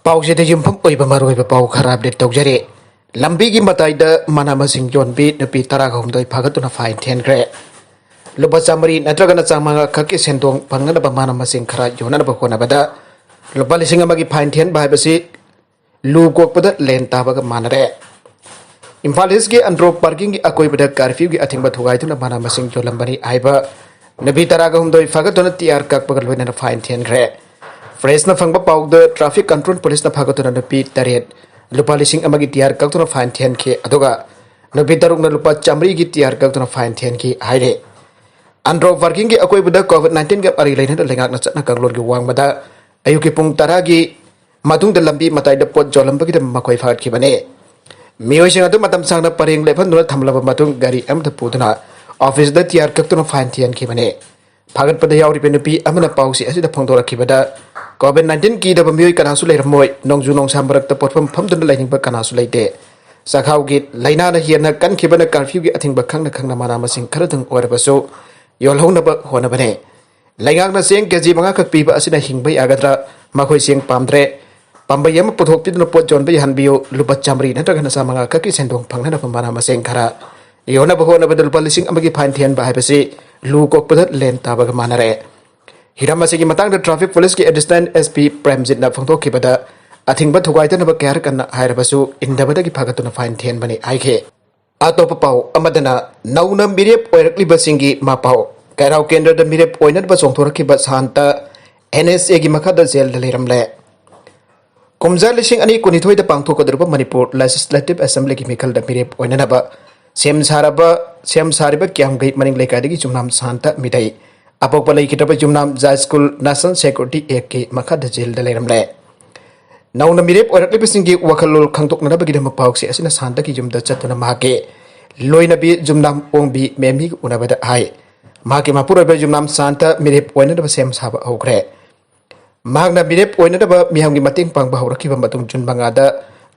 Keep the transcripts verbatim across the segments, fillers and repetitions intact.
ꯄꯥꯎꯁꯤꯗ ꯌꯨꯝꯐꯝ ꯑꯣꯏꯕ ꯃꯔꯨꯑꯣꯏꯕ ꯄꯥꯎ ꯈꯔ ꯑꯞꯗꯦꯠ ꯇꯧꯖꯔꯤ꯫ ꯂꯝꯕꯤꯒꯤ ꯃꯇꯥꯏꯗ ꯃꯅꯥ ꯃꯁꯤꯡ ꯌꯣꯟꯕꯤ ꯅꯨꯄꯤ ꯇꯔꯥꯒ ꯍꯨꯝꯗꯣꯏ ꯐꯥꯒꯠꯇꯨꯅ ꯐꯥꯏꯟ ꯊꯤꯍꯟꯈ꯭ꯔꯦ꯫ ꯂꯨꯄꯥ ꯆꯥꯃꯔꯤ ꯅꯠꯇ꯭ꯔꯒꯅ ꯆꯥꯃꯉꯥ ꯈꯛꯀꯤ ꯁꯦꯟꯗꯣꯡ ꯐꯪꯅꯅꯕ ꯃꯅꯥ ꯃꯁꯤꯡ ꯈꯔ ꯌꯣꯟꯅꯅꯕ ꯍꯣꯠꯅꯕꯗ ꯂꯨꯄꯥ ꯂꯤꯁꯤꯡ ꯑꯃꯒꯤ ꯐꯥꯏꯟ ꯊꯤꯍꯟꯕ ꯍꯥꯏꯕꯁꯤ ꯂꯨ ꯀꯣꯛꯄꯗ ꯂꯦꯟ ꯇꯥꯕꯒ ꯃꯥꯟꯅꯔꯦ꯫ ꯏꯝꯐꯥꯜ ꯏꯁꯀꯤ ꯑꯟꯗ꯭ꯔꯣ ꯄꯥꯔꯀꯤꯡꯒꯤ ꯑꯀꯣꯏꯕꯗ ꯀꯥꯔꯐ꯭ꯌꯨꯒꯤ ꯑꯊꯤꯡꯕ ꯊꯨꯒꯥꯏꯗꯨꯅ ꯃꯅꯥ ꯃꯁꯤꯡ ꯌꯣꯜꯂꯝꯕꯅꯤ ꯍꯥꯏꯕ ꯅꯨꯄꯤ ꯇꯔꯥꯒ ꯍꯨꯝꯗꯣꯏ ꯐꯥꯒꯠꯇꯨꯅ ꯇꯤ ꯑꯥꯔ ꯀꯛꯄꯒ ꯂꯣꯏꯅꯅ ꯐꯥꯏꯟ ꯊꯤꯍꯟꯈ꯭ꯔꯦ꯫ ꯄ꯭ꯔꯦꯁꯅ ꯐꯪꯕ ꯄꯥꯎꯗ ꯇ꯭ꯔꯥꯐꯤꯛ ꯀꯟꯇ꯭ꯔꯣꯜ ꯄꯨꯂꯤꯁꯅ ꯐꯥꯒꯠꯇꯨꯅ ꯅꯨꯄꯤ ꯇꯔꯦꯠ ꯂꯨꯄꯥ ꯂꯤꯁꯤꯡ ꯑꯃꯒꯤ ꯇꯤ ꯑꯥꯔ ꯀꯛꯇꯨꯅ ꯐꯥꯏꯟ ꯊꯤꯍꯟꯈꯤ, ꯑꯗꯨꯒ ꯅꯨꯄꯤ ꯇꯔꯨꯛꯅ ꯂꯨꯄꯥ ꯆꯥꯃꯔꯤꯒꯤ ꯇꯤ ꯑꯥꯔ ꯀꯛꯇꯨꯅ ꯐꯥꯏꯟ ꯊꯤꯍꯟꯈꯤ ꯍꯥꯏꯔꯦ꯫ ꯑꯟꯗ꯭ꯔꯣ ꯄꯥꯔꯀꯤꯡꯒꯤ ꯑꯀꯣꯏꯕꯗ ꯀꯣꯚꯤꯗ ꯅꯥꯏꯟꯇꯤꯟꯒ ꯃꯔꯤ ꯂꯩꯅꯅ ꯂꯩꯉꯥꯛꯅ ꯆꯠꯅ ꯀꯥꯡꯂꯣꯟꯒꯤ ꯋꯥꯡꯃꯗ ꯑꯌꯨꯛꯀꯤ ꯄꯨꯡ ꯇꯔꯥꯒꯤ ꯃꯇꯨꯡꯗ ꯂꯝꯕꯤ ꯃꯇꯥꯏꯗ ꯄꯣꯠ ꯌꯣꯜꯂꯝꯕꯒꯤꯗꯃꯛ ꯃꯈꯣꯏ ꯐꯥꯒꯠꯈꯤꯕꯅꯤ꯫ ꯃꯤꯑꯣꯏꯁꯤꯡ ꯑꯗꯨ ꯃꯇꯝ ꯁꯥꯡꯅ ꯄꯔꯦꯡ ꯂꯦꯞꯍꯟꯗꯨꯅ ꯊꯝꯂꯕ ꯃꯇꯨꯡ ꯒꯥꯔꯤ ꯑꯃꯗ ꯄꯨꯗꯨꯅ ꯑꯣꯐꯤꯁꯇ ꯇꯤ ꯑꯥꯔ ꯀꯛꯇꯨꯅ ꯐꯥꯏꯟ ꯊꯤꯍꯟꯈꯤꯕꯅꯤ꯫ ꯐꯥꯒꯠꯄꯗ ꯌꯥꯎꯔꯤꯕ ꯅꯨꯄꯤ ꯑꯃꯅ ꯄꯥꯎꯆꯦ ꯑꯁꯤꯗ ꯐꯣꯡꯗꯣꯔꯛꯈꯤꯕꯗ, ꯀꯣꯚꯤꯗ ꯅꯥꯏꯟꯇꯤꯟ ꯀꯤꯗꯕ ꯃꯤꯑꯣꯏ ꯀꯅꯥꯁꯨ ꯂꯩꯔꯝꯃꯣꯏ, ꯅꯣꯡꯖꯨ ꯅꯣꯡꯁꯥ ꯃꯔꯛꯇ ꯄꯣꯠꯐꯝ ꯐꯝꯗꯨꯅ ꯂꯩꯅꯤꯡꯕ ꯀꯅꯥꯁꯨ ꯂꯩꯇꯦ꯫ ꯆꯥꯛꯈꯥꯎꯒꯤ ꯂꯥꯏꯅꯥꯅ ꯍꯦꯟꯅ ꯀꯟꯈꯤꯕꯅ ꯀꯥꯔꯐ꯭ꯌꯨꯒꯤ ꯑꯊꯤꯡꯕ ꯈꯪꯅ ꯈꯪꯅ ꯃꯅꯥ ꯃꯁꯤꯡ ꯈꯔꯗꯪ ꯑꯣꯏꯔꯕꯁꯨ ꯌꯣꯜꯍꯧꯅꯕ ꯍꯣꯠꯅꯕꯅꯦ꯫ ꯂꯩꯉꯥꯛꯅ ꯆꯦꯡ ꯀꯦꯖꯤ ꯃꯉꯥꯈꯛ ꯄꯤꯕ ꯑꯁꯤꯅ ꯍꯤꯡꯕ ꯌꯥꯒꯗ꯭ꯔꯥ? ꯃꯈꯣꯏ ꯆꯦꯡ ꯄꯥꯝꯗ꯭ꯔꯦ꯫ ꯄꯥꯝꯕꯩ ꯑꯃ ꯄꯨꯊꯣꯛꯄꯤꯗꯨꯅ ꯄꯣꯠ ꯌꯣꯟꯕ ꯌꯥꯍꯟꯕꯤꯌꯨ꯫ ꯂꯨꯄꯥ ꯆꯥꯃꯔꯤ ꯅꯠꯇ꯭ꯔꯒꯅ ꯆꯥꯃꯉꯥ ꯈꯛꯀꯤ ꯁꯦꯟꯗꯣꯡ ꯐꯪꯅꯅꯕ ꯃꯅꯥ ꯃꯁꯤꯡ ꯈꯔ ꯌꯣꯟꯅꯕ ꯍꯣꯠꯅꯕꯗ ꯂꯨꯄꯥ ꯂꯤꯁꯤꯡ ꯑꯃꯒꯤ ꯐꯥꯏꯟ ꯊꯤꯍꯟꯕ ꯍꯥꯏꯕꯁꯤ ꯂꯨ ꯀꯣꯛꯄꯗ ꯂꯦꯟ ꯇꯥꯕꯒ ꯃꯥꯟꯅꯔꯦ꯫ ꯍꯤꯔꯝ ꯑꯁꯤꯒꯤ ꯃꯇꯥꯡꯗ ꯇ꯭ꯔꯥꯐꯤꯛ ꯄꯨꯂꯤꯁꯀꯤ ꯑꯦꯗꯤꯁꯅꯦꯜ ꯑꯦꯁ ꯄꯤ ꯄ꯭ꯔꯦꯝꯖꯤꯠꯅ ꯐꯣꯡꯗꯣꯛꯈꯤꯕꯗ, ꯑꯊꯤꯡꯕ ꯊꯨꯒꯥꯏꯗꯅꯕ ꯀꯌꯥꯔꯛ ꯀꯟꯅ ꯍꯥꯏꯔꯕꯁꯨ ꯏꯟꯗꯕꯗꯒꯤ ꯐꯥꯒꯠꯇꯨꯅ ꯐꯥꯏꯟ ꯊꯤꯍꯟꯕꯅꯤ ꯍꯥꯏꯈꯤ꯫ ꯑꯇꯣꯞꯄ ꯄꯥꯎ ꯑꯃꯗꯅ, ꯅꯧꯅ ꯃꯤꯔꯦꯞ ꯑꯣꯏꯔꯛꯂꯤꯕꯁꯤꯡꯒꯤ ꯃꯄꯥꯎ꯫ ꯀꯩꯔꯥꯎ ꯀꯦꯟꯗ꯭ꯔꯗ ꯃꯤꯔꯦꯞ ꯑꯣꯏꯅꯅꯕ ꯆꯣꯡꯊꯣꯔꯛꯈꯤꯕ ꯁꯥꯟꯇ ꯑꯦꯟ ꯑꯦꯁ ꯑꯦꯒꯤ ꯃꯈꯥꯗ ꯖꯦꯜꯗ ꯂꯩꯔꯝꯂꯦ꯫ ꯀꯨꯝꯖꯥ ꯂꯤꯁꯤꯡ ꯑꯅꯤ ꯀꯨꯟꯅꯤꯊꯣꯏꯗ ꯄꯥꯡꯊꯣꯛꯀꯗꯧꯔꯤꯕ ꯃꯅꯤꯄꯨꯔ ꯂꯦꯖꯤꯁꯂꯦꯇꯤꯚ ꯑꯦꯁꯦꯝꯕ꯭ꯂꯤꯒꯤ ꯃꯤꯈꯜꯗ ꯃꯤꯔꯦꯞ ꯑꯣꯏꯅꯅꯕ ꯁꯦꯝ ꯁꯥꯔꯕ, ꯁꯦꯝ ꯁꯥꯔꯤꯕ ꯀꯤꯌꯥꯝꯒꯩ ꯃꯅꯤꯡ ꯂꯩꯀꯥꯏꯗꯒꯤ ꯌꯨꯝꯅꯥꯝ ꯁꯥꯟꯇ ꯃꯤꯗꯩ ꯑꯄꯣꯛꯄ ꯂꯩꯈꯤꯗ꯭ꯔꯕ ꯌꯨꯝꯅꯥꯝ ꯖꯥꯏꯁ꯭ꯀꯨꯜ ꯅꯦꯁꯅꯦꯜ ꯁꯦꯀ꯭ꯌꯨꯔꯤꯇꯤ ꯑꯦꯛꯀꯤ ꯃꯈꯥꯗ ꯖꯦꯜꯗ ꯂꯩꯔꯝꯂꯦ꯫ ꯅꯧꯅ ꯃꯤꯔꯦꯞ ꯑꯣꯏꯔꯛꯂꯤꯕꯁꯤꯡꯒꯤ ꯋꯥꯈꯜꯂꯣꯟ ꯈꯪꯗꯣꯛꯅꯅꯕꯒꯤꯗꯃꯛ ꯄꯥꯎꯆꯦ ꯑꯁꯤꯅ ꯁꯥꯟꯇꯒꯤ ꯌꯨꯝꯗ ꯆꯠꯇꯨꯅ ꯃꯍꯥꯛꯀꯤ ꯂꯣꯏꯅꯕꯤ ꯌꯨꯝꯅꯥꯝ ꯑꯣꯡꯕꯤ ꯃꯦꯝꯃꯤꯒ ꯎꯅꯕꯗ ꯍꯥꯏ꯫ ꯃꯍꯥꯛꯀꯤ ꯃꯄꯨꯔꯣꯏꯕ ꯌꯨꯝꯅꯥꯝ ꯁꯥꯟꯇ ꯃꯤꯔꯦꯞ ꯑꯣꯏꯅꯅꯕ ꯁꯦꯝ ꯁꯥꯕ ꯍꯧꯈ꯭ꯔꯦ꯫ ꯃꯍꯥꯛꯅ ꯃꯤꯔꯦꯞ ꯑꯣꯏꯅꯅꯕ ꯃꯤꯌꯥꯝꯒꯤ ꯃꯇꯦꯡ ꯄꯥꯡꯕ ꯍꯧꯔꯛꯈꯤꯕ ꯃꯇꯨꯡ ꯖꯨꯟ ꯃꯉꯥꯗ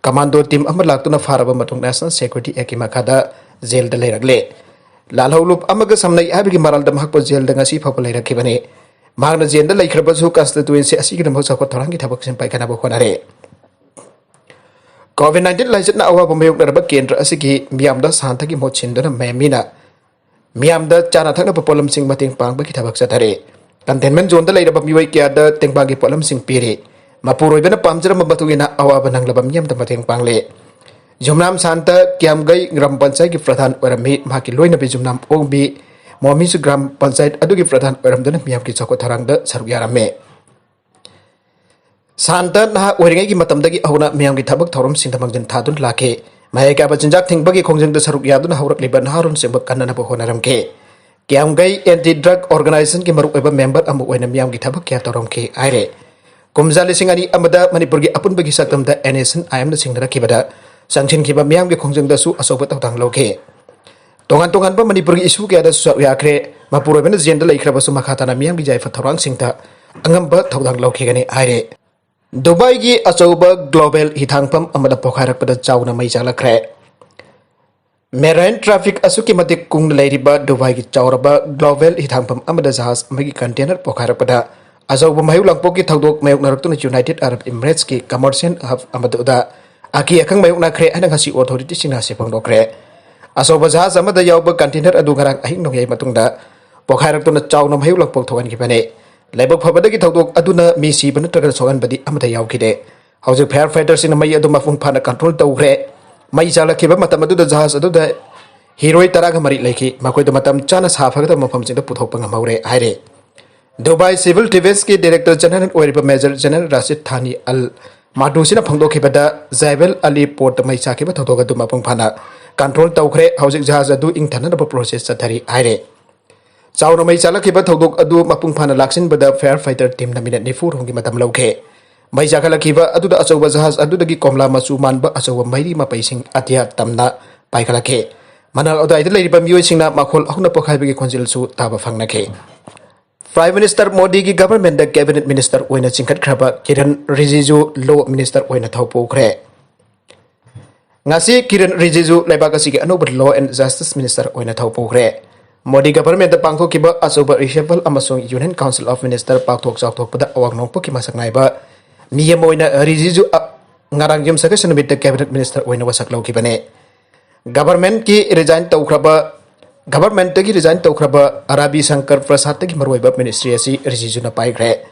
ꯀꯃꯥꯟꯗꯣ ꯇꯤꯝ ꯑꯃ ꯂꯥꯛꯇꯨꯅ ꯐꯥꯔꯕ ꯃꯇꯨꯡ ꯅꯦꯁꯅꯦꯜ ꯁꯦꯀ꯭ꯌꯨꯔꯤꯇꯤ ꯑꯦꯛꯀꯤ ꯃꯈꯥꯗ ꯖꯦꯜꯗ ꯂꯩꯔꯛꯂꯦ꯫ ꯂꯥꯜꯍꯧꯂꯨꯞ ꯑꯃꯒ ꯁꯝꯅꯩ ꯍꯥꯏꯕꯒꯤ ꯃꯔꯥꯜꯗ ꯃꯍꯥꯛꯄꯨ ꯖꯦꯜꯗ ꯉꯁꯤ ꯐꯥꯎꯕ ꯂꯩꯔꯛꯈꯤꯕꯅꯤ꯫ ꯃꯍꯥꯛꯅ ꯖꯦꯜꯗ ꯂꯩꯈ꯭ꯔꯕꯁꯨ constituency ꯑꯁꯤꯒꯤꯗꯃꯛ ꯆꯥꯎꯈꯠ ꯊꯧꯔꯥꯡꯒꯤ ꯊꯕꯛꯁꯤꯡ ꯄꯥꯏꯈꯠꯅꯕ ꯍꯣꯠꯅꯔꯦ꯫ COVID nineteen ꯂꯥꯏꯆꯠꯅ ꯑꯋꯥꯕ ꯃꯥꯌꯣꯛꯅꯔꯕ ꯀꯦꯟꯗ꯭ꯔ ꯑꯁꯤꯒꯤ ꯃꯤꯌꯥꯝꯗ ꯁꯥꯟꯇꯒꯤ ꯃꯍꯨꯠ ꯁꯤꯟꯗꯨꯅ ꯃꯌꯥꯝ ꯃꯤꯅ ꯃꯤꯌꯥꯝꯗ ꯆꯥꯅ ꯊꯛꯅꯕ ꯄꯣꯠꯂꯝꯁꯤꯡ ꯃꯇꯦꯡ ꯄꯥꯡꯕꯒꯤ ꯊꯕꯛ ꯆꯠꯊꯔꯤ꯫ Containment zoneꯗ ꯂꯩꯔꯕ ꯃꯤꯑꯣꯏ ꯀꯌꯥꯗ ꯇꯦꯡꯕꯥꯡꯒꯤ ꯄꯣꯠꯂꯝꯁꯤꯡ ꯄꯤꯔꯤ꯫ ꯃꯄꯨꯔꯣꯏꯕꯅ ꯄꯥꯝꯖꯔꯝꯕ ꯃꯇꯨꯡ ꯏꯟꯅ ꯑꯋꯥꯕ ꯅꯪꯂꯕ ꯃꯤꯌꯥꯝꯗ ꯃꯇꯦꯡ ꯄꯥꯡꯂꯤ꯫ ꯌꯨꯝꯅꯥꯝ ꯁꯥꯟꯇ ꯀ꯭ꯌꯥꯝꯒꯩ ꯒ꯭ꯔꯥꯝ ꯄꯟꯆꯥꯌꯠꯀꯤ ꯄ꯭ꯔꯙꯥꯟ ꯑꯣꯏꯔꯝꯃꯤ꯫ ꯃꯍꯥꯛꯀꯤ ꯂꯣꯏꯅꯕꯤ ꯌꯨꯝꯅꯥꯝ ꯑꯣꯡꯕꯤ ꯃꯣꯃꯤꯁꯨ ꯒ꯭ꯔꯥꯝ ꯄꯟꯆꯥꯌꯠ ꯑꯗꯨꯒꯤ ꯄ꯭ꯔꯙꯥꯟ ꯑꯣꯏꯔꯝꯗꯨꯅ ꯃꯤꯌꯥꯝꯒꯤ ꯆꯥꯎꯈꯠ ꯊꯧꯔꯥꯡꯗ ꯁꯔꯨꯛ ꯌꯥꯔꯝꯃꯤ꯫ ꯁꯥꯟꯇ ꯅꯍꯥ ꯑꯣꯏꯔꯤꯉꯩꯒꯤ ꯃꯇꯝꯗꯒꯤ ꯍꯧꯅ ꯃꯤꯌꯥꯝꯒꯤ ꯊꯕꯛ ꯊꯧꯔꯝꯁꯤꯡꯗ ꯃꯥꯡꯖꯤꯜ ꯊꯥꯗꯨꯅ ꯂꯥꯛꯈꯤ꯫ ꯃꯍꯩ ꯀꯥꯕ ꯆꯤꯟꯖꯥꯛ ꯊꯤꯡꯕꯒꯤ ꯈꯣꯡꯖꯪꯗ ꯁꯔꯨꯛ ꯌꯥꯗꯨꯅ ꯍꯧꯔꯛꯂꯤꯕ ꯅꯍꯥꯔꯣꯟꯁꯤꯡꯕꯨ ꯀꯟꯅꯅꯕ ꯍꯣꯠꯅꯔꯝꯈꯤ꯫ ꯀ꯭ꯌꯥꯝꯒꯩ Anti Drug Organizationꯒꯤ ꯃꯔꯨꯑꯣꯏꯕ member ꯑꯃ ꯑꯣꯏꯅ ꯃꯤꯌꯥꯝꯒꯤ ꯊꯕꯛ ꯀꯌꯥ ꯇꯧꯔꯝꯈꯤ ꯍꯥꯏꯔꯦ꯫ ꯀꯨꯝꯖꯥ ꯂꯤꯁꯤꯡ ꯑꯅꯤ ꯑꯃꯗ ꯃꯅꯤꯄꯨꯔꯒꯤ ꯑꯄꯨꯟꯕꯒꯤ ꯁꯛꯇꯝꯗ NSCN-IMꯅ ꯁꯤꯡꯅꯔꯛꯈꯤꯕꯗ ꯆꯪꯁꯤꯟꯈꯤꯕ ꯃꯤꯌꯥꯝꯒꯤ ꯈꯣꯡꯖꯪꯗꯁꯨ ꯑꯆꯧꯕ ꯊꯧꯗꯥꯡ ꯂꯧꯈꯤ꯫ ꯇꯣꯉꯥꯟ ꯇꯣꯉꯥꯟꯕ ꯃꯅꯤꯄꯨꯔꯒꯤ issue ꯀꯌꯥꯗꯁꯨ ꯁꯔꯨꯛ ꯌꯥꯈ꯭ꯔꯦ꯫ ꯃꯄꯨꯔꯣꯏꯕꯅ ꯖꯦꯜꯗ ꯂꯩꯈ꯭ꯔꯕꯁꯨ ꯃꯈꯥ ꯇꯥꯅ ꯃꯤꯌꯥꯝꯒꯤ ꯌꯥꯏꯐ ꯊꯧꯔꯥꯡꯁꯤꯡꯗ ꯑꯉꯝꯕ ꯊꯧꯗꯥꯡ ꯂꯧꯈꯤꯒꯅꯤ ꯍꯥꯏꯔꯦ꯫ ꯗꯨꯕꯥꯏꯒꯤ ꯑꯆꯧꯕ global ꯍꯤꯊꯥꯡꯐꯝ ꯑꯃꯗ ꯄꯣꯈꯥꯏꯔꯛꯄꯗ ꯆꯥꯎꯅ ꯃꯩ ꯆꯥꯛꯂꯛꯈ꯭ꯔꯦ꯫ Marine traffic ꯑꯁꯨꯛꯀꯤ ꯃꯇꯤꯛ ꯀꯨꯡꯅ ꯂꯩꯔꯤꯕ ꯗꯨꯕꯥꯏꯒꯤ ꯆꯥꯎꯔꯕ global ꯍꯤꯊꯥꯡꯐꯝ ꯑꯃꯗ ꯖꯍꯥꯖ ꯑꯃꯒꯤ container ꯄꯣꯈꯥꯏꯔꯛꯄꯗ ꯑꯆꯧꯕ ꯃꯥꯌꯣꯛ ꯂꯥꯡꯄꯣꯛꯀꯤ ꯊꯧꯗꯣꯛ ꯃꯥꯌꯣꯛꯅꯔꯛꯇꯨꯅ United Arab Emiratesꯀꯤ commercial hub ꯑꯃꯗꯨꯗ ꯑꯀꯤ ꯑꯈꯪ ꯃꯥꯌꯣꯛꯅꯈ꯭ꯔꯦ ꯍꯥꯏꯅ ꯉꯁꯤ authorityꯁꯤꯡꯅ ꯑꯁꯤ ꯐꯣꯡꯗꯣꯛꯈ꯭ꯔꯦ꯫ ꯑꯆꯧꯕ ꯖꯍꯥꯖ ꯑꯃꯗ ꯌꯥꯎꯕ container ꯑꯗꯨ ꯉꯔꯥꯡ ꯑꯍꯤꯡ ꯅꯣꯡꯌꯥꯏ ꯃꯇꯨꯡꯗ ꯄꯣꯈꯥꯏꯔꯛꯇꯨꯅ ꯆꯥꯎꯅ ꯃꯥꯌꯣꯛ ꯂꯥꯡꯄꯣꯛ ꯊꯣꯛꯍꯟꯈꯤꯕꯅꯤ꯫ ꯂꯥꯏꯕꯛ ꯐꯕꯗꯒꯤ ꯊꯧꯗꯣꯛ ꯑꯗꯨꯅ ꯃꯤ ꯁꯤꯕ ꯅꯠꯇ꯭ꯔꯒ ꯁꯣꯛꯍꯟꯕꯗꯤ ꯑꯃꯠꯇ ꯌꯥꯎꯈꯤꯗꯦ꯫ ꯍꯧꯖꯤꯛ fire fighterꯁꯤꯡꯅ ꯃꯩ ꯑꯗꯨ ꯃꯄꯨꯡ ꯐꯥꯅ control ꯇꯧꯈ꯭ꯔꯦ꯫ ꯃꯩ ꯆꯥꯛꯂꯛꯈꯤꯕ ꯃꯇꯝ ꯑꯗꯨꯗ ꯖꯍꯥꯖ ꯑꯗꯨꯗ ꯍꯤꯔꯣꯏ ꯇꯔꯥꯒ ꯃꯔꯤ ꯂꯩꯈꯤ꯫ ꯃꯈꯣꯏꯗꯨ ꯃꯇꯝ ꯆꯥꯅ ꯁꯥ ꯐꯒꯗꯕ ꯃꯐꯝꯁꯤꯡꯗ ꯄꯨꯊꯣꯛꯄ ꯉꯝꯍꯧꯔꯦ ꯍꯥꯏꯔꯦ꯫ ꯗꯨꯕꯥꯏ Civil Defenceꯀꯤ Director General ꯑꯣꯏꯔꯤꯕ Major General Rashid Thani Al Mahdousiꯅ ꯐꯣꯡꯗꯣꯛꯈꯤꯕꯗ, Jebel Ali portꯇ ꯃꯩ ꯆꯥꯛꯈꯤꯕ ꯊꯧꯗꯣꯛ ꯑꯗꯨ ꯃꯄꯨꯡ ꯐꯥꯅ control ꯇꯧꯈ꯭ꯔꯦ꯫ ꯍꯧꯖꯤꯛ ꯖꯍꯥꯖ ꯑꯗꯨ ꯏꯪꯊꯅꯅꯕ process ꯆꯠꯊꯔꯤ ꯍꯥꯏꯔꯦ꯫ ꯆꯥꯎꯅ ꯃꯩ ꯆꯥꯛꯂꯛꯈꯤꯕ ꯊꯧꯗꯣꯛ ꯑꯗꯨ ꯃꯄꯨꯡ ꯐꯥꯅ ꯂꯥꯛꯁꯤꯟꯕꯗ fire fighter teamꯅ minute ꯅꯤꯐꯨ ꯔꯣꯝꯒꯤ ꯃꯇꯝ ꯂꯧꯈꯤ꯫ ꯃꯩ ꯆꯥꯛꯈꯠꯂꯛꯈꯤꯕ ꯑꯗꯨꯗ ꯑꯆꯧꯕ ꯖꯍꯥꯖ ꯑꯗꯨꯗꯒꯤ ꯀꯣꯝꯂꯥ ꯃꯆꯨ ꯃꯥꯟꯕ ꯑꯆꯧꯕ ꯃꯩꯔꯤ ꯃꯄꯩꯁꯤꯡ ꯑꯇꯤꯌꯥ ꯇꯝꯅ ꯄꯥꯏꯈꯠꯂꯛꯈꯤ꯫ ꯃꯅꯥꯛ ꯑꯗꯨꯋꯥꯏꯗ ꯂꯩꯔꯤꯕ ꯃꯤꯑꯣꯏꯁꯤꯡꯅ ꯃꯈꯣꯜ ꯍꯧꯅ ꯄꯣꯈꯥꯏꯕꯒꯤ ꯈꯣꯟꯖꯦꯜꯁꯨ ꯇꯥꯕ ꯐꯪꯅꯈꯤ꯫ Prime Minister ꯃꯣꯗꯤꯒꯤ governmentꯗ cabinet minister ꯑꯣꯏꯅ ꯆꯤꯡꯈꯠꯈ꯭ꯔꯕ ꯀꯤꯔꯟ ꯔꯤꯖꯤꯖꯨ law minister ꯑꯣꯏꯅ ꯊꯧ ꯄꯨꯈ꯭ꯔꯦ꯫ ꯉꯁꯤ ꯀꯤꯔꯟ ꯔꯤꯖꯤꯖꯨ ꯂꯩꯕꯥꯛ ꯑꯁꯤꯒꯤ ꯑꯅꯧꯕ law and justice minister ꯑꯣꯏꯅ ꯊꯧ ꯄꯨꯈ꯭ꯔꯦ꯫ ꯃꯣꯗꯤ ꯒꯚꯔꯟꯃꯦꯟꯠꯇ ꯄꯥꯡꯊꯣꯛꯈꯤꯕ ꯑꯆꯧꯕ ꯔꯤꯁꯐꯜ ꯑꯃꯁꯨꯡ Union Council of Minister ꯄꯥꯛꯊꯣꯛ ꯆꯥꯎꯊꯣꯛꯄꯗ ꯑꯋꯥꯡ ꯅꯣꯛꯄꯒꯤ ꯃꯁꯛ ꯅꯥꯏꯕ ꯃꯤ ꯑꯃ ꯑꯣꯏꯅ ꯔꯤꯖꯤꯖꯨ, ꯑ, ꯉꯔꯥꯡ ꯌꯨꯝꯁꯀꯩꯁ ꯅꯨꯃꯤꯠꯇ cabinet minister ꯑꯣꯏꯅ ꯋꯥꯁꯛ ꯂꯧꯈꯤꯕꯅꯤ꯫ ꯒꯚꯔꯟꯃꯦꯟꯠꯀꯤ resign ꯇꯧꯈ꯭ꯔꯕ, ꯒꯚꯔꯟꯃꯦꯟꯠꯇꯒꯤ resign ꯇꯧꯈ꯭ꯔꯕ ꯔꯕꯤ ꯁꯪꯀꯔ ꯄ꯭ꯔꯁꯥꯗꯇꯒꯤ ꯃꯔꯨꯑꯣꯏꯕ ministry ꯑꯁꯤ ꯔꯤꯖꯤꯖꯨꯅ ꯄꯥꯏꯈ꯭ꯔꯦ꯫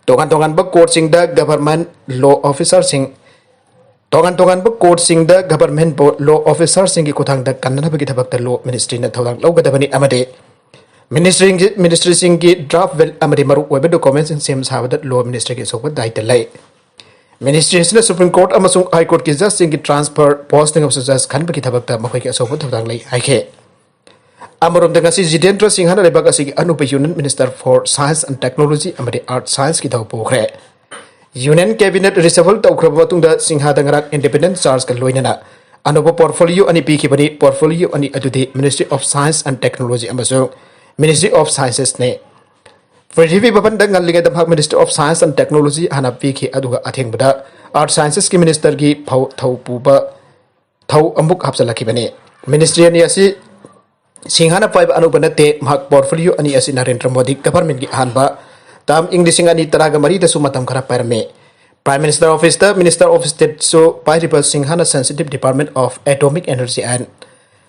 ꯇꯣꯉꯥꯟ ꯇꯣꯉꯥꯟꯕ courtꯁꯤꯡꯗ government law officerꯁꯤꯡ, ꯇꯣꯉꯥꯟ ꯇꯣꯉꯥꯟꯕ courtꯁꯤꯡꯗ government law officerꯁꯤꯡꯒꯤ ꯈꯨꯠꯊꯥꯡꯗ ꯀꯟꯅꯅꯕꯒꯤ ꯊꯕꯛꯇ law ministryꯅ ꯊꯧꯗꯥꯡ ꯂꯧꯒꯗꯕꯅꯤ ꯑꯃꯗꯤ ministry, ministryꯁꯤꯡꯒꯤ draft bill ꯑꯃꯗꯤ ꯃꯔꯨꯑꯣꯏꯕ documentꯁꯤꯡ ꯁꯦꯝ ꯁꯥꯕꯗ law ministryꯒꯤ ꯑꯆꯧꯕ ꯗꯥꯏꯇ ꯂꯩ꯫ Ministry ꯑꯁꯤꯅ Supreme Court ꯑꯃꯁꯨꯡ High Courtꯀꯤ judgeꯁꯤꯡꯒꯤ transfer, posting ꯑꯃꯁꯨꯡ judge ꯈꯟꯕꯒꯤ ꯊꯕꯛꯇ ꯃꯈꯣꯏꯒꯤ ꯑꯆꯧꯕ ꯊꯧꯗꯥꯡ ꯂꯩ ꯍꯥꯏꯈꯤ꯫ ꯑꯃꯔꯣꯝꯗ, ꯉꯁꯤ ꯖꯤꯇꯦꯟꯗ꯭ꯔ ꯁꯤꯡꯍꯅ ꯂꯩꯕꯥꯛ ꯑꯁꯤꯒꯤ ꯑꯅꯧꯕ Union Minister for Science and Technology ꯑꯃꯗꯤ Earth Scienceꯀꯤ ꯊꯧ ꯄꯨꯈ꯭ꯔꯦ꯫ Union cabinet reshuffle ꯇꯧꯈ꯭ꯔꯕ ꯃꯇꯨꯡꯗ ꯁꯤꯡꯍꯗ ꯉꯔꯥꯡ independent chargeꯀ ꯂꯣꯏꯅꯅ ꯑꯅꯧꯕ portfolio ꯑꯅꯤ ꯄꯤꯈꯤꯕꯅꯤ꯫ Portfolio ꯑꯅꯤ ꯑꯗꯨꯗꯤ Ministry of Science and Technology ꯑꯃꯁꯨꯡ Ministry of Sciences ꯅꯤ꯫ ꯄ꯭ꯔꯤꯊꯤꯕꯤ ꯚꯕꯟꯗ ꯉꯜꯂꯤꯉꯩꯗ ꯃꯍꯥꯛ Ministry of Science and Technology ꯍꯥꯟꯅ ꯄꯤꯈꯤ, ꯑꯗꯨꯒ ꯑꯊꯦꯡꯕꯗ Earth Scienceꯀꯤ ministerꯒꯤ ꯐꯧ-, ꯊꯧ ꯄꯨꯕ ꯊꯧ ꯑꯃꯨꯛ ꯍꯥꯞꯆꯤꯜꯂꯛꯈꯤꯕꯅꯤ꯫ Ministry ꯑꯅꯤ ꯑꯁꯤ ꯁꯤꯡꯍꯅ ꯄꯥꯏꯕ ꯑꯅꯧꯕ ꯅꯠꯇꯦ꯫ ꯃꯍꯥꯛ portfolio ꯑꯅꯤ ꯑꯁꯤ ꯅꯔꯦꯟꯗ꯭ꯔ ꯃꯣꯗꯤ governmentꯀꯤ ꯑꯍꯥꯟꯕ term ꯏꯪ ꯂꯤꯁꯤꯡ ꯑꯅꯤ ꯇꯔꯥꯒ ꯃꯔꯤꯗꯁꯨ ꯃꯇꯝ ꯈꯔ ꯄꯥꯏꯔꯝꯃꯤ꯫ Prime Minister Officeꯇ Minister of Stateꯁꯨ ꯄꯥꯏꯔꯤꯕ ꯁꯤꯡꯍꯅ sensitive Department of Atomic Energy and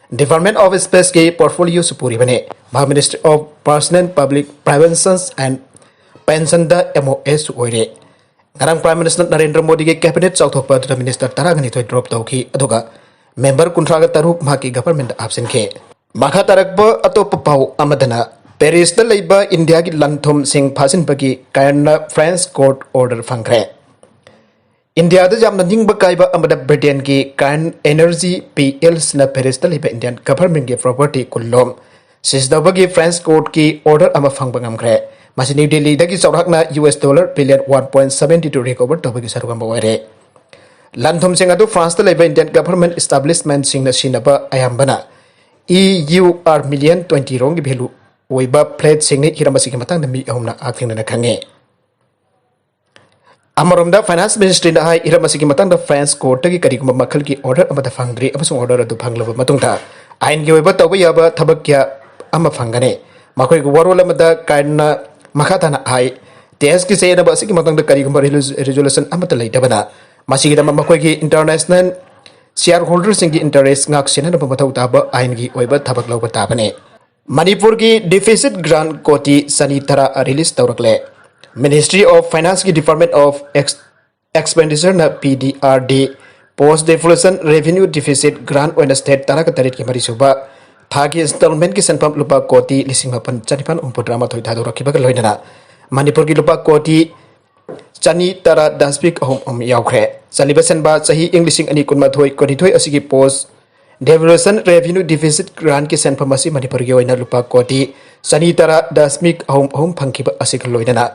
Department of Spaceꯀꯤ portfolioꯁꯨ ꯄꯨꯔꯤꯕꯅꯤ꯫ ꯃꯍꯥꯛ Ministry of Personnel, Public Preventions and Pensionꯗ MOSꯁꯨ ꯑꯣꯏꯔꯦ꯫ ꯉꯔꯥꯡ Prime Minister ꯅꯔꯦꯟꯗ꯭ꯔ ꯃꯣꯗꯤꯒꯤ cabinet ꯆꯥꯎꯊꯣꯛꯄ ꯑꯗꯨꯗ minister ꯇꯔꯥꯅꯤꯊꯣꯏ drop ꯇꯧꯈꯤ, ꯑꯗꯨꯒ member ꯀꯨꯟꯊ꯭ꯔꯥꯒ ꯇꯔꯨꯛ ꯃꯍꯥꯛꯀꯤ governmentꯇ ꯍꯥꯞꯆꯤꯟꯈꯤ꯫ ꯃꯈꯥ ꯇꯥꯔꯛꯄ ꯑꯇꯣꯞꯄ ꯄꯥꯎ ꯑꯃꯗꯅ, Parisꯇ ꯂꯩꯕ ꯏꯟꯗꯤꯌꯥꯒꯤ ꯂꯟ-ꯊꯨꯝꯁꯤꯡ ꯐꯥꯖꯤꯟꯕꯒꯤ Cairnꯅ French court order ꯐꯪꯈ꯭ꯔꯦ꯫ ꯏꯟꯗꯤꯌꯥꯗ ꯌꯥꯝꯅ ꯅꯤꯡꯕ ꯀꯥꯏꯕ ꯑꯃꯗ Britainꯒꯤ Cairn Energy PLCꯅ Parisꯇ ꯂꯩꯕ Indian governmentꯀꯤ property ꯀꯨꯟꯂꯣꯝ seize ꯇꯧꯕꯒꯤ French courtꯀꯤ order ꯑꯃ ꯐꯪꯕ ꯉꯝꯈ꯭ꯔꯦ꯫ ꯃꯁꯤ New Delhiꯗꯒꯤ ꯆꯥꯎꯔꯥꯛꯅ US dollar billion one point seventy two recover ꯇꯧꯕꯒꯤ ꯁꯔꯨꯛ ꯑꯃ ꯑꯣꯏꯔꯦ꯫ ꯂꯟ-ꯊꯨꯝꯁꯤꯡ ꯑꯗꯨ Franceꯇ ꯂꯩꯕ Indian government establishmentꯁꯤꯡꯅ ꯁꯤꯖꯤꯟꯅꯕ ꯑꯌꯥꯝꯕꯅ E U R million twenty ꯔꯣꯝꯒꯤ value ꯑꯣꯏꯕ flatꯁꯤꯡꯅꯤ꯫ ꯍꯤꯔꯝ ꯑꯁꯤꯒꯤ ꯃꯇꯥꯡꯗ ꯃꯤ ꯑꯍꯨꯝꯅ ꯍꯛꯊꯦꯡꯅꯅ ꯈꯪꯉꯤ꯫ ꯑꯃꯔꯣꯝꯗ, Finance Ministryꯅ ꯍꯥꯏ, ꯍꯤꯔꯝ ꯑꯁꯤꯒꯤ ꯃꯇꯥꯡꯗ French courtꯇꯒꯤ ꯀꯔꯤꯒꯨꯝꯕ ꯃꯈꯜꯒꯤ order ꯑꯃꯠꯇ ꯐꯪꯗ꯭ꯔꯤ ꯑꯃꯁꯨꯡ order ꯑꯗꯨ ꯐꯪꯂꯕ ꯃꯇꯨꯡꯗ ꯑꯥꯏꯟꯒꯤ ꯑꯣꯏꯕ ꯇꯧꯕ ꯌꯥꯕ ꯊꯕꯛ ꯀꯌꯥ ꯑꯃ ꯐꯪꯒꯅꯤ꯫ ꯃꯈꯣꯏꯒꯤ ꯋꯥꯔꯣꯜ ꯑꯃꯗ ꯀꯥꯏꯟꯅ ꯃꯈꯥ ꯇꯥꯅ ꯍꯥꯏ, ꯇꯦꯁꯀꯤ ꯆꯌꯦꯠꯅꯕ ꯑꯁꯤꯒꯤ ꯃꯇꯥꯡꯗ ꯀꯔꯤꯒꯨꯝꯕ ꯔꯤꯖꯣꯂꯨꯁꯟ ꯑꯃꯠꯇ ꯂꯩꯇꯕꯅ, ꯃꯁꯤꯒꯤꯗꯃꯛ ꯃꯈꯣꯏꯒꯤ ꯏꯟꯇꯔꯅꯦꯁꯅꯦꯜ ꯁꯤꯌꯥꯔ ꯍꯣꯜꯗꯔꯁꯤꯡꯒꯤ ꯏꯟꯇꯔꯦꯁ ꯉꯥꯛ ꯁꯦꯟꯅꯅꯕ ꯃꯊꯧ ꯇꯥꯕ ꯑꯥꯏꯟꯒꯤ ꯑꯣꯏꯕ ꯊꯕꯛ ꯂꯧꯕ ꯇꯥꯕꯅꯤ꯫ ꯃꯅꯤꯄꯨꯔꯒꯤ ꯗꯤꯐꯤꯁꯤꯠ ꯒ꯭ꯔꯥꯟ ꯀꯣꯇꯤ ꯆꯅꯤ ꯇꯔꯥ ꯔꯤꯂꯤꯁ ꯇꯧꯔꯛꯂꯦ꯫ Ministry of Financeꯀꯤ Department of Ex- Expenditureꯅ P D R D, Post Devolution Revenue Deficit Grant ꯑꯣꯏꯅ ꯁ꯭ꯇꯦꯠ ꯇꯔꯥꯒ ꯇꯔꯦꯠꯀꯤ ꯃꯔꯤꯁꯨꯕ ꯊꯥꯒꯤ ꯏꯟꯁꯇꯣꯜꯃꯦꯟꯠꯀꯤ ꯁꯦꯟꯐꯝ ꯂꯨꯄꯥ ꯀꯣꯇꯤ ꯂꯤꯁꯤꯡ ꯃꯥꯄꯟ ꯆꯅꯤꯄꯥꯟ ꯍꯨꯝꯐꯨꯇꯔꯥ ꯃꯥꯊꯣꯏ ꯊꯥꯗꯣꯔꯛꯈꯤꯕꯒ ꯂꯣꯏꯅꯅ ꯃꯅꯤꯄꯨꯔꯒꯤ ꯂꯨꯄꯥ ꯀꯣꯇꯤ ꯆꯅꯤ ꯇꯔꯥ ꯗꯁꯃꯤꯛ ꯑꯍꯨꯝ ꯑꯍꯨꯝ ꯌꯥꯎꯈ꯭ꯔꯦ꯫ ꯆꯠꯂꯤꯕ ꯁꯦꯟꯕ ꯆꯍꯤ ꯏꯪ ꯂꯤꯁꯤꯡ ꯑꯅꯤ ꯀꯨꯟꯃꯥꯊꯣꯏ ꯀꯨꯟꯅꯤꯊꯣꯏ ꯑꯁꯤꯒꯤ ꯄꯣꯁ ꯗꯦꯚꯂꯨꯁꯟ ꯔꯦꯚꯤꯅ꯭ꯌꯨ ꯗꯤꯐꯤꯁꯤꯠ ꯒ꯭ꯔꯥꯟꯠꯀꯤ ꯁꯦꯟꯐꯝ ꯑꯁꯤ ꯃꯅꯤꯄꯨꯔꯒꯤ ꯑꯣꯏꯅ ꯂꯨꯄꯥ ꯀꯣꯇꯤ ꯆꯅꯤ ꯇꯔꯥ ꯗꯁꯃꯤꯛ ꯑꯍꯨꯝ ꯑꯍꯨꯝ ꯐꯪꯈꯤꯕ ꯑꯁꯤꯒ ꯂꯣꯏꯅꯅ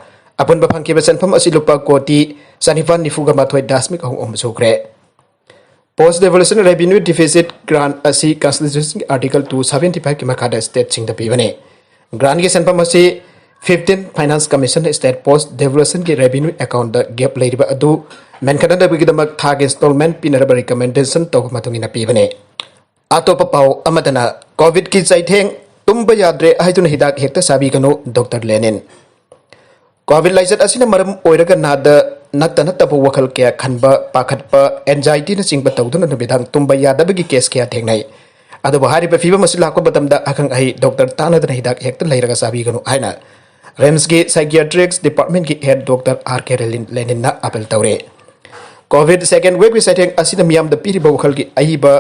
ꯑꯄꯨꯟꯕ ꯐꯪꯈꯤꯕ ꯁꯦꯟꯐꯝ ꯑꯁꯤ ꯂꯨꯄꯥ ꯀꯣꯇꯤ ꯆꯅꯤꯄꯥꯟ ꯅꯤꯐꯨꯒ ꯃꯥꯊꯣꯏ ꯗꯁꯃꯤꯛ ꯑꯍꯨꯝ ꯑꯍꯨꯝ ꯁꯨꯈ꯭ꯔꯦ꯫ ꯄꯣꯁ ꯗꯦꯚꯂꯨꯁꯟ ꯔꯦꯚꯤꯅ꯭ꯌꯨ ꯗꯤꯐꯤꯁꯤꯠ ꯒ꯭ꯔꯥꯟꯠ ꯑꯁꯤ ꯀꯟꯁꯇꯤꯇ꯭ꯌꯨꯁꯟꯒꯤ ꯑꯥꯔꯇꯤꯀꯜ ꯇꯨ ꯁꯚꯦꯟꯇꯤ ꯐꯥꯏꯚꯀꯤ ꯃꯈꯥꯗ ꯁ꯭ꯇꯦꯠꯁꯤꯡꯗ ꯄꯤꯕꯅꯤ꯫ ꯒ꯭ꯔꯥꯟꯠꯀꯤ ꯁꯦꯟꯐꯝ ꯑꯁꯤ ꯐꯤꯐꯇꯤꯟ ꯐꯥꯏꯅꯥꯟꯁ ꯀꯃꯤꯁꯟꯅ ꯁ꯭ꯇꯦꯠ ꯄꯣꯁ ꯗꯦꯚꯂꯨꯁꯟꯒꯤ ꯔꯦꯚꯤꯅ꯭ꯌꯨ ꯑꯦꯀꯥꯎꯟꯠꯇ ꯒꯦꯞ ꯂꯩꯔꯤꯕ ꯑꯗꯨ ꯃꯦꯟꯈꯠꯅꯅꯕꯒꯤꯗꯃꯛ ꯊꯥꯒꯤ ꯏꯟꯁꯇꯣꯜꯃꯦꯟꯠ ꯄꯤꯅꯅꯕ ꯔꯤꯀꯃꯦꯟꯗꯦꯁꯟ ꯇꯧꯕ ꯃꯇꯨꯡ ꯏꯟꯅ ꯄꯤꯕꯅꯤ꯫ ꯑꯇꯣꯞꯄ ꯄꯥꯎ ꯑꯃꯗꯅ, ꯀꯣꯚꯤꯗꯀꯤ ꯆꯩꯊꯦꯡ, ꯇꯨꯝꯕ ꯌꯥꯗ꯭ꯔꯦ ꯍꯥꯏꯗꯨꯅ ꯍꯤꯗꯥꯛ ꯍꯦꯛꯇ ꯆꯥꯕꯤꯒꯅꯨ, ꯗꯣꯛꯇꯔ ꯂꯦꯅꯤꯟ꯫ ꯀꯣꯚꯤꯗ ꯂꯥꯏꯆꯠ ꯑꯁꯤꯅ ꯃꯔꯝ ꯑꯣꯏꯔꯒ ꯅꯥꯗ ꯅꯠꯇ ꯅꯠꯇꯕ ꯋꯥꯈꯜ ꯀꯌꯥ ꯈꯟꯕ, ꯄꯥꯈꯠꯄ, ꯑꯦꯟꯖꯥꯏꯇꯤꯅꯆꯤꯡꯕ ꯇꯧꯗꯨꯅ ꯅꯨꯃꯤꯗꯥꯡ ꯇꯨꯝꯕ ꯌꯥꯗꯕꯒꯤ ꯀꯦꯁ ꯀꯌꯥ ꯊꯦꯡꯅꯩ꯫ ꯑꯗꯨꯕꯨ ꯍꯥꯏꯔꯤꯕ ꯐꯤꯕꯝ ꯑꯁꯤ ꯂꯥꯛꯄ ꯃꯇꯝꯗ ꯑꯈꯪ ꯑꯍꯩ ꯗꯣꯛꯇꯔ ꯇꯥꯟꯅꯗꯅ ꯍꯤꯗꯥꯛ ꯍꯦꯛꯇ ꯂꯩꯔꯒ ꯆꯥꯕꯤꯒꯅꯨ ꯍꯥꯏꯅ ꯔꯤꯝꯁꯀꯤ ꯁꯥꯏꯀꯤꯌꯥꯇ꯭ꯔꯤꯛꯁ ꯗꯤꯄꯥꯔꯠꯃꯦꯟꯠꯀꯤ ꯍꯦꯗ ꯗꯣꯛꯇꯔ ꯑꯥꯔ ꯀꯦ ꯂꯦꯅꯤꯟꯅ ꯑꯥꯄꯤꯜ ꯇꯧꯔꯦ꯫ ꯀꯣꯚꯤꯗ ꯁꯦꯀꯦꯟ ꯋꯦꯕꯀꯤ ꯆꯩꯊꯦꯡ ꯑꯁꯤꯅ ꯃꯤꯌꯥꯝꯗ ꯄꯤꯔꯤꯕ ꯋꯥꯈꯜꯒꯤ ꯑꯏꯕ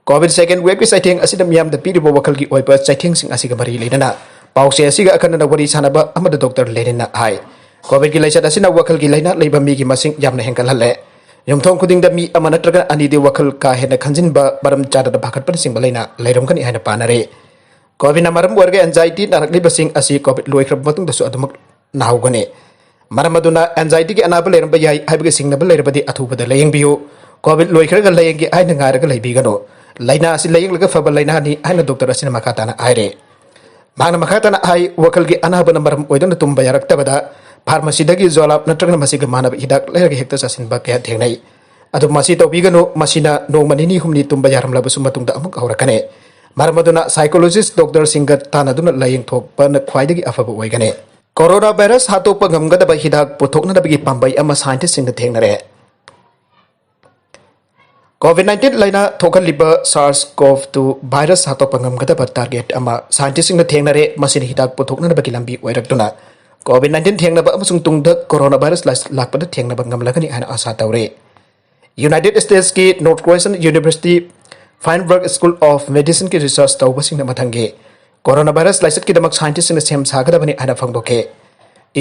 ꯀꯣꯚꯤꯗ ꯁꯦꯀꯦꯟ ꯋꯦꯕꯀꯤ ꯆꯩꯊꯦꯡ ꯑꯁꯤꯅ ꯃꯤꯌꯥꯝꯗ ꯄꯤꯔꯤꯕ ꯋꯥꯈꯜꯒꯤ ꯑꯣꯏꯕ ꯆꯩꯊꯦꯡꯁꯤꯡ ꯑꯁꯤꯒ ꯃꯔꯤ ꯂꯩꯅꯅ ꯄꯥꯎꯆꯦ ꯑꯁꯤꯒ ꯑꯈꯟꯅꯅ ꯋꯥꯔꯤ ꯁꯥꯅꯕ ꯑꯃꯗ ꯗꯣꯛꯇꯔ ꯂꯦꯅꯤꯟꯅ ꯍꯥꯏ, ꯀꯣꯚꯤꯗꯀꯤ ꯂꯥꯏꯆꯠ ꯑꯁꯤꯅ ꯋꯥꯈꯜꯒꯤ ꯂꯥꯏꯅꯥ ꯂꯩꯕ ꯃꯤꯒꯤ ꯃꯁꯤꯡ ꯌꯥꯝꯅ ꯍꯦꯟꯒꯠꯍꯜꯂꯦ꯫ ꯌꯨꯝꯊꯣꯡ ꯈꯨꯗꯤꯡꯗ ꯃꯤ ꯑꯃ ꯅꯠꯇ꯭ꯔꯒ ꯑꯅꯤꯗꯤ ꯋꯥꯈꯜ ꯀꯥ ꯍꯦꯟꯅ ꯈꯟꯖꯤꯟꯕ, ꯃꯔꯝ ꯆꯥꯗꯅ ꯄꯥꯈꯠꯄꯅꯆꯤꯡꯕ ꯂꯥꯏꯅꯥ ꯂꯩꯔꯝꯒꯅꯤ ꯍꯥꯏꯅ ꯄꯥꯅꯔꯤ꯫ ꯀꯣꯚꯤꯗꯅ ꯃꯔꯝ ꯑꯣꯏꯔꯒ ꯑꯦꯟꯖꯥꯏꯇꯤ ꯅꯥꯔꯛꯂꯤꯕꯁꯤꯡ ꯑꯁꯤ ꯀꯣꯚꯤꯗ ꯂꯣꯏꯈ꯭ꯔꯕ ꯃꯇꯨꯡꯗꯁꯨ ꯑꯗꯨꯃꯛ ꯅꯥꯍꯧꯒꯅꯤ꯫ ꯃꯔꯝ ꯑꯗꯨꯅ ꯑꯦꯟꯖꯥꯏꯇꯤꯒꯤ ꯑꯅꯥꯕ ꯂꯩꯔꯝꯕ ꯌꯥꯏ ꯍꯥꯏꯕꯒꯤ ꯆꯤꯡꯅꯕ ꯂꯩꯔꯕꯗꯤ ꯑꯊꯨꯕꯗ ꯂꯥꯌꯦꯡꯕꯤꯌꯨ꯫ ꯀꯣꯚꯤꯗ ꯂꯣꯏꯈ꯭ꯔꯒ ꯂꯥꯌꯦꯡꯒꯦ ꯍꯥꯏꯅ ꯉꯥꯏꯔꯒ ꯂꯩꯕꯤꯒꯅꯨ꯫ ꯂꯥꯏꯅꯥ ꯑꯁꯤ ꯂꯥꯌꯦꯡꯂꯒ ꯐꯕ ꯂꯥꯏꯅꯥꯅꯤ ꯍꯥꯏꯅ ꯗꯣꯛꯇꯔ ꯑꯁꯤꯅ ꯃꯈꯥ ꯇꯥꯅ ꯍꯥꯏꯔꯦ꯫ ꯃꯍꯥꯛꯅ ꯃꯈꯥ ꯇꯥꯅ ꯍꯥꯏ, ꯋꯥꯈꯜꯒꯤ ꯑꯅꯥꯕꯅ ꯃꯔꯝ ꯑꯣꯏꯗꯨꯅ ꯇꯨꯝꯕ ꯌꯥꯔꯛꯇꯕꯗ ꯐꯥꯔꯃꯥꯁꯤꯗꯒꯤ ꯖꯣꯂꯥꯞ ꯅꯠꯇ꯭ꯔꯒꯅ ꯃꯁꯤꯒ ꯃꯥꯟꯅꯕ ꯍꯤꯗꯥꯛ ꯂꯩꯔꯒ ꯍꯦꯛꯇ ꯆꯥꯁꯤꯟꯕ ꯀꯌꯥ ꯊꯦꯡꯅꯩ꯫ ꯑꯗꯨ ꯃꯁꯤ ꯇꯧꯕꯤꯒꯅꯨ, ꯃꯁꯤꯅ ꯅꯣꯡꯃ ꯅꯤꯅꯤ ꯍꯨꯝꯅꯤ ꯇꯨꯝꯕ ꯌꯥꯔꯝꯂꯕꯁꯨ ꯃꯇꯨꯡꯗ ꯑꯃꯨꯛ ꯍꯧꯔꯛꯀꯅꯤ꯫ ꯃꯔꯝ ꯑꯗꯨꯅ psychologist doctorꯁꯤꯡꯒ ꯇꯥꯟꯅꯗꯨꯅ ꯂꯥꯌꯦꯡꯊꯣꯛꯄꯅ ꯈ꯭ꯋꯥꯏꯗꯒꯤ ꯑꯐꯕ ꯑꯣꯏꯒꯅꯤ꯫ Corona virus ꯍꯥꯠꯇꯣꯛꯄ ꯉꯝꯒꯗꯕ ꯍꯤꯗꯥꯛ ꯄꯨꯊꯣꯛꯅꯅꯕꯒꯤ ꯄꯥꯝꯕꯩ ꯑꯃ scientistꯁꯤꯡꯅ ꯊꯦꯡꯅꯔꯦ꯫ COVID nineteen ꯂꯥꯏꯅꯥ ꯊꯣꯛꯍꯜꯂꯤꯕ SARS-CoV two virus ꯍꯥꯠꯇꯣꯛꯄ ꯉꯝꯒꯗꯕ target ꯑꯃ scientistꯁꯤꯡꯅ ꯊꯦꯡꯅꯔꯦ꯫ ꯃꯁꯤꯅ ꯍꯤꯗꯥꯛ ꯄꯨꯊꯣꯛꯅꯅꯕꯒꯤ ꯂꯝꯕꯤ ꯑꯣꯏꯔꯛꯇꯨꯅ COVID nineteen ꯊꯦꯡꯅꯕ ꯑꯃꯁꯨꯡ ꯇꯨꯡꯗ coronavirus ꯂꯥꯛꯄꯗ ꯊꯦꯡꯅꯕ ꯉꯝꯂꯒꯅꯤ ꯍꯥꯏꯅ ꯑꯥꯁꯥ ꯇꯧꯔꯤ꯫ United Statesꯀꯤ Northwestern University Feinberg School of Medicineꯒꯤ research ꯇꯧꯕꯁꯤꯡꯅ ꯃꯊꯪꯒꯤ coronavirus ꯂꯥꯏꯆꯠꯀꯤꯗꯃꯛ scientistꯁꯤꯡꯅ ꯁꯦꯝ ꯁꯥꯒꯗꯕꯅꯤ ꯍꯥꯏꯅ ꯐꯣꯡꯗꯣꯛꯈꯤ꯫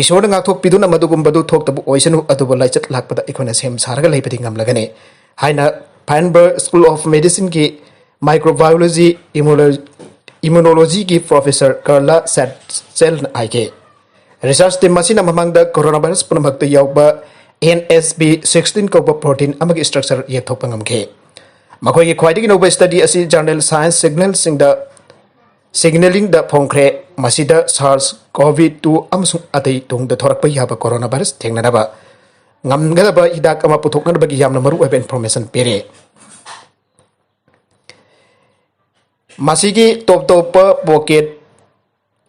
ꯏꯁꯣꯔꯅ ꯉꯥꯛꯊꯣꯛꯄꯤꯗꯨꯅ ꯃꯗꯨꯒꯨꯝꯕꯗꯨ ꯊꯣꯛꯇꯕ ꯑꯣꯏꯁꯅꯨ, ꯑꯗꯨꯕꯨ ꯂꯥꯏꯆꯠ ꯂꯥꯛꯄꯗ ꯑꯩꯈꯣꯏꯅ ꯁꯦꯝ ꯁꯥꯔꯒ ꯂꯩꯕꯗꯤ ꯉꯝꯂꯒꯅꯤ ꯍꯥꯏꯅ Feinberg School of Medicineꯒꯤ microbiology, immuno-, immunologyꯒꯤ professor Carla Satzelꯅ ꯍꯥꯏꯈꯤ꯫ Research team ꯑꯁꯤꯅ ꯃꯃꯥꯡꯗ coronavirus ꯄꯨꯝꯅꯃꯛꯇ ꯌꯥꯎꯕ N S P sixteen ꯀꯧꯕ protein ꯑꯃꯒꯤ structure ꯌꯦꯛꯊꯣꯛꯄ ꯉꯝꯈꯤ꯫ ꯃꯈꯣꯏꯒꯤ ꯈ꯭ꯋꯥꯏꯗꯒꯤ ꯅꯧꯕ study ꯑꯁꯤ journal Science signalꯁꯤꯡꯗ, signalingꯗ ꯐꯣꯡꯈ꯭ꯔꯦ꯫ ꯃꯁꯤꯗ SARS-CoV two ꯑꯃꯁꯨꯡ ꯑꯇꯩ ꯇꯨꯡꯗ ꯊꯣꯔꯛꯄ ꯌꯥꯕ coronavirus ꯊꯦꯡꯅꯅꯕ ꯉꯝꯒꯗꯕ ꯍꯤꯗꯥꯛ ꯑꯃ ꯄꯨꯊꯣꯛꯅꯕꯒꯤ ꯌꯥꯝꯅ ꯃꯔꯨꯑꯣꯏꯕ information ꯄꯤꯔꯤ꯫ ꯃꯁꯤꯒꯤ ꯇꯣꯞ ꯇꯣꯞꯄ pocket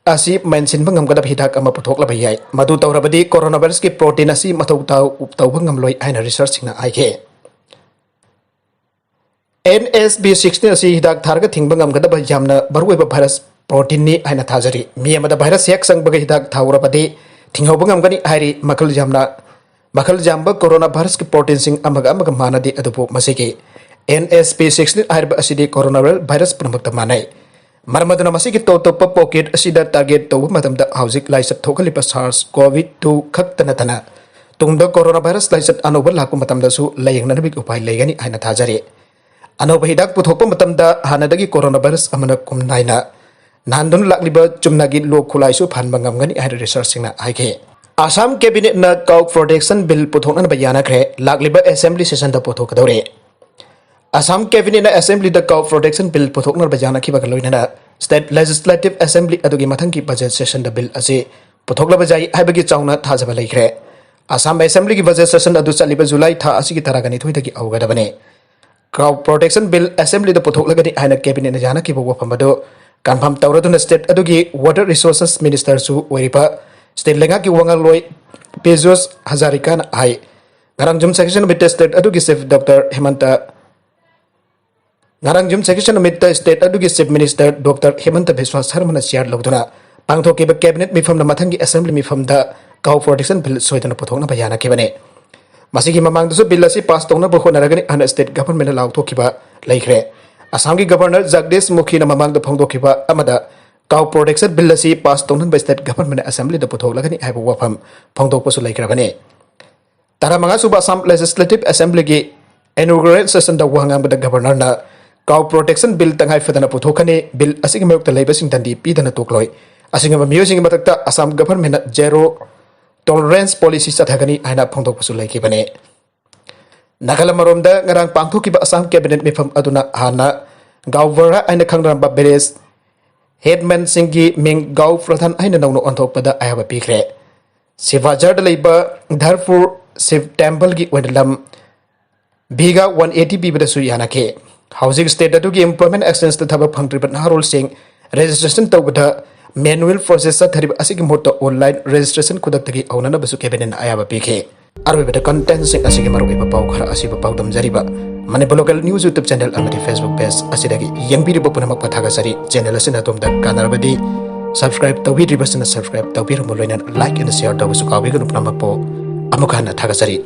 ꯑꯁꯤ ꯃꯦꯟꯁꯤꯟꯕ ꯉꯝꯒꯗꯕ ꯍꯤꯗꯥꯛ ꯑꯃ ꯄꯨꯊꯣꯛꯂꯕ ꯌꯥꯏ꯫ ꯃꯗꯨ ꯇꯧꯔꯕꯗꯤ coronavirusꯀꯤ protein ꯑꯁꯤ ꯃꯊꯧ ꯇꯧ-, ꯇꯧꯕ ꯉꯝꯂꯣꯏ ꯍꯥꯏꯅ researchꯁꯤꯡꯅ ꯍꯥꯏꯈꯤ꯫ N S P sixteen ꯑꯁꯤ ꯍꯤꯗꯥꯛ ꯊꯥꯔꯒ ꯊꯤꯡꯕ ꯉꯝꯒꯗꯕ ꯌꯥꯝꯅ ꯃꯔꯨꯑꯣꯏꯕ virus proteinꯅꯤ ꯍꯥꯏꯅ ꯊꯥꯖꯔꯤ꯫ ꯃꯤ ꯑꯃꯗ virus ꯍꯦꯛ ꯆꯪꯕꯒ ꯍꯤꯗꯥꯛ ꯊꯥꯎꯔꯕꯗꯤ ꯊꯤꯡꯍꯧꯕ ꯉꯝꯒꯅꯤ ꯍꯥꯏꯔꯤ꯫ ꯃꯈꯜ ꯌꯥꯝꯅ, ꯃꯈꯜ ꯌꯥꯝꯕ coronavirusꯀꯤ proteinꯁꯤꯡ ꯑꯃꯒ ꯑꯃꯒ ꯃꯥꯟꯅꯗꯦ, ꯑꯗꯨꯕꯨ ꯃꯁꯤꯒꯤ N S P sixteen ꯍꯥꯏꯔꯤꯕ ꯑꯁꯤꯗꯤ coronavirus ꯄꯨꯝꯅꯃꯛꯇ ꯃꯥꯟꯅꯩ꯫ ꯃꯔꯝ ꯑꯗꯨꯅ ꯃꯁꯤꯒꯤ ꯇꯣꯞ ꯇꯣꯞꯄ pocket ꯑꯁꯤꯗ target ꯇꯧꯕ ꯃꯇꯝꯗ ꯍꯧꯖꯤꯛ ꯂꯥꯏꯆꯠ ꯊꯣꯛꯍꯜꯂꯤꯕ SARS-CoV two ꯈꯛꯇ ꯅꯠꯇꯅ ꯇꯨꯡꯗ coronavirus ꯂꯥꯏꯆꯠ ꯑꯅꯧꯕ ꯂꯥꯛꯄ ꯃꯇꯝꯗꯁꯨ ꯂꯥꯌꯦꯡꯅꯅꯕꯒꯤ ꯎꯄꯥꯏ ꯂꯩꯒꯅꯤ ꯍꯥꯏꯅ ꯊꯥꯖꯔꯤ꯫ ꯑꯅꯧꯕ ꯍꯤꯗꯥꯛ ꯄꯨꯊꯣꯛꯄ ꯃꯇꯝꯗ ꯍꯥꯟꯅꯗꯒꯤ coronavirus ꯑꯃꯅ ꯀꯨꯝ ꯅꯥꯏꯅ ꯅꯥꯟꯗꯨꯅ ꯂꯥꯛꯂꯤꯕ ꯆꯨꯝꯅꯒꯤ ꯂꯣꯛ ꯈꯨꯂꯥꯏꯁꯨ ꯐꯍꯟꯕ ꯉꯝꯒꯅꯤ ꯍꯥꯏꯅ researchꯁꯤꯡꯅ ꯍꯥꯏꯈꯤ꯫ Assam cabinetꯅ cow protection bill ꯄꯨꯊꯣꯛꯅꯅꯕ ꯌꯥꯅꯈ꯭ꯔꯦ꯫ ꯂꯥꯛꯂꯤꯕ assembly sessionꯗ ꯄꯨꯊꯣꯛꯀꯗꯧꯔꯦ꯫ Assam cabinetꯅ assemblyꯗ cow protection bill ꯄꯨꯊꯣꯛꯅꯕ ꯌꯥꯅꯈꯤꯕꯒ ꯂꯣꯏꯅꯅ state legislative assembly ꯑꯗꯨꯒꯤ ꯃꯊꯪꯒꯤ budget sessionꯗ bill ꯑꯁꯤ ꯄꯨꯊꯣꯛꯂꯕ ꯌꯥꯏ ꯍꯥꯏꯕꯒꯤ ꯆꯥꯎꯅ ꯊꯥꯖꯕ ꯂꯩꯈ꯭ꯔꯦ꯫ ꯑꯁꯥꯝ assemblyꯒꯤ budget session ꯑꯗꯨ ꯆꯠꯂꯤꯕ ꯖꯨꯂꯥꯏ ꯊꯥ ꯑꯁꯤꯒꯤ ꯇꯔꯥꯒ ꯅꯤꯊꯣꯏꯗꯒꯤ ꯍꯧꯒꯗꯕꯅꯤ꯫ Cow Protection Bill Assembly ꯗ ꯄꯨꯊꯣꯛꯂꯒꯅꯤ ꯍꯥꯏꯅ Cabinet ꯅ ꯌꯥꯅꯈꯤꯕ ꯋꯥꯐꯝ ꯑꯗꯨ confirm ꯇꯧꯔꯗꯨꯅ State ꯑꯗꯨꯒꯤ Water Resources Minister ꯁꯨ ꯑꯣꯏꯔꯤꯕ State ꯂꯩꯉꯥꯛꯀꯤ ꯋꯥ ꯉꯥꯡꯂꯣꯏ ꯄꯤꯖꯨꯁ ꯍꯖꯥꯔꯤꯀꯥꯅ ꯍꯥꯏ꯫ ꯉꯔꯥꯡ ꯌꯨꯝꯁꯀꯩꯁ ꯅꯨꯃꯤꯠꯇ State ꯑꯗꯨꯒꯤ Chief Doctor ꯍꯦꯃꯟꯇ ꯉꯔꯥꯡ ꯌꯨꯝꯁꯀꯩꯁ ꯅꯨꯃꯤꯠꯇ State ꯑꯗꯨꯒꯤ Chief Minister Doctor ꯍꯦꯃꯟꯇ ꯕꯤꯁ꯭ꯋꯥ ꯁꯔꯃꯅ chair ꯂꯧꯗꯨꯅ ꯄꯥꯡꯊꯣꯛꯈꯤꯕ Cabinet ꯃꯤꯐꯝꯅ ꯃꯊꯪꯒꯤ Assembly ꯃꯤꯐꯝꯗ Cow Protection Bill ꯁꯣꯏꯗꯅ ꯄꯨꯊꯣꯛꯅꯕ ꯌꯥꯅꯈꯤꯕꯅꯤ꯫ ꯃꯁꯤꯒꯤ ꯃꯃꯥꯡꯗꯁꯨ Bill ꯑꯁꯤ pass ꯇꯧꯅꯕ ꯍꯣꯠꯅꯔꯒꯅꯤ ꯍꯥꯏꯅ State Government ꯅ ꯂꯥꯎꯊꯣꯛꯈꯤꯕ ꯂꯩꯈ꯭ꯔꯦ꯫ ꯑꯁꯥꯝꯒꯤ Governor ꯖꯒꯗꯤꯁ ꯃꯨꯈꯤꯅ ꯃꯃꯥꯡꯗ ꯐꯣꯡꯗꯣꯛꯈꯤꯕ ꯑꯃꯗ Cow Protection Bill ꯑꯁꯤ pass ꯇꯧꯅꯕ State Government ꯅ Assembly ꯗ ꯄꯨꯊꯣꯛꯂꯒꯅꯤ ꯍꯥꯏꯕ ꯋꯥꯐꯝ ꯐꯣꯡꯗꯣꯛꯄꯁꯨ ꯂꯩꯈ꯭ꯔꯕꯅꯤ꯫ ꯇꯔꯥꯃꯉꯥ ꯁꯨꯕ Assam Legislative Assembly ꯒꯤ inaugural session ꯗ ꯋꯥ ꯉꯥꯡꯕꯗ Governor ꯅ Cow Protection Bill ꯇꯉꯥꯏ ꯐꯗꯅ ꯄꯨꯊꯣꯛꯀꯅꯤ, Bill ꯑꯁꯤꯒꯤ ꯃꯥꯌꯣꯛꯇ ꯂꯩꯕꯁꯤꯡ ꯗꯟꯗꯤ ꯄꯤꯗꯅ ꯇꯣꯛꯂꯣꯏ꯫ ꯑꯁꯤꯒꯨꯝꯕ ꯃꯤꯑꯣꯏꯁꯤꯡꯒꯤ ꯃꯊꯛꯇ Assam Government ꯅ zero tolerance policy ꯆꯠꯊꯒꯅꯤ ꯍꯥꯏꯅ ꯐꯣꯡꯗꯣꯛꯄꯁꯨ ꯂꯩꯈꯤꯕꯅꯤ꯫ ꯅꯥꯒꯥꯂꯦꯟ ꯃꯔꯣꯝꯗ ꯉꯔꯥꯡ ꯄꯥꯡꯊꯣꯛꯈꯤꯕ Assam Cabinet ꯃꯤꯐꯝ ꯑꯗꯨꯅ ꯍꯥꯟꯅ Gaonbura ꯍꯥꯏꯅ ꯈꯪꯅꯔꯝꯕ village headman ꯁꯤꯡꯒꯤ ꯃꯤꯡ Gaon Pradhan ꯍꯥꯏꯅ ꯅꯧꯅ ꯑꯣꯟꯊꯣꯛꯄꯗ ꯑꯌꯥꯕ ꯄꯤꯈ꯭ꯔꯦ꯫ ꯁꯤꯕꯥꯖꯥꯔꯗ ꯂꯩꯕ ꯙꯔꯄꯨꯔ ꯁꯤꯕ temple ꯒꯤ ꯑꯣꯏꯅ ꯂꯝ ꯕꯤꯒꯥ one eighty ꯄꯤꯕꯗꯁꯨ ꯌꯥꯅꯈꯤ꯫ ꯍꯧꯖꯤꯛ State ꯑꯗꯨꯒꯤ employment exchange ꯇ ꯊꯕꯛ ꯐꯪꯗ꯭ꯔꯤꯕ ꯅꯍꯥꯔꯣꯜꯁꯤꯡ registration ꯇꯧꯕꯗ manual process ꯆꯠꯊꯔꯤꯕ ꯑꯁꯤꯒꯤ ꯃꯍꯨꯠꯇ online registration ꯈꯨꯗꯛꯇꯒꯤ ꯍꯧꯅꯅꯕꯁꯨ Cabinet ꯅ ꯑꯌꯥꯕ ꯄꯤꯈꯤ꯫ ꯑꯔꯣꯏꯕꯗ content ꯁꯤꯡ ꯑꯁꯤꯒꯤ ꯃꯔꯨꯑꯣꯏꯕ ꯄꯥꯎ ꯈꯔ ꯑꯁꯤꯕꯨ ꯄꯥꯎꯗꯝꯖꯔꯤꯕ Manipur Local News YouTube channel ꯑꯃꯗꯤ Facebook page ꯑꯁꯤꯗꯒꯤ ꯌꯦꯡꯕꯤꯔꯤꯕ ꯄꯨꯝꯅꯃꯛꯄꯨ ꯊꯥꯒꯠꯆꯔꯤ꯫ Channel ꯑꯁꯤꯅ ꯑꯗꯣꯝꯗ ꯀꯥꯟꯅꯔꯕꯗꯤ subscribe ꯇꯧꯕꯤꯗ꯭ꯔꯤꯕꯁꯤꯡꯅ subscribe ꯇꯧꯕꯤꯔꯝꯃꯨ, ꯂꯣꯏꯅꯅ like and share ꯇꯧꯕꯁꯨ ꯀꯥꯎꯕꯤꯒꯅꯨ꯫ ꯄꯨꯝꯅꯃꯛꯄꯨ ꯑꯃꯨꯛ ꯍꯟꯅ ꯊꯥꯒꯠꯆꯔꯤ꯫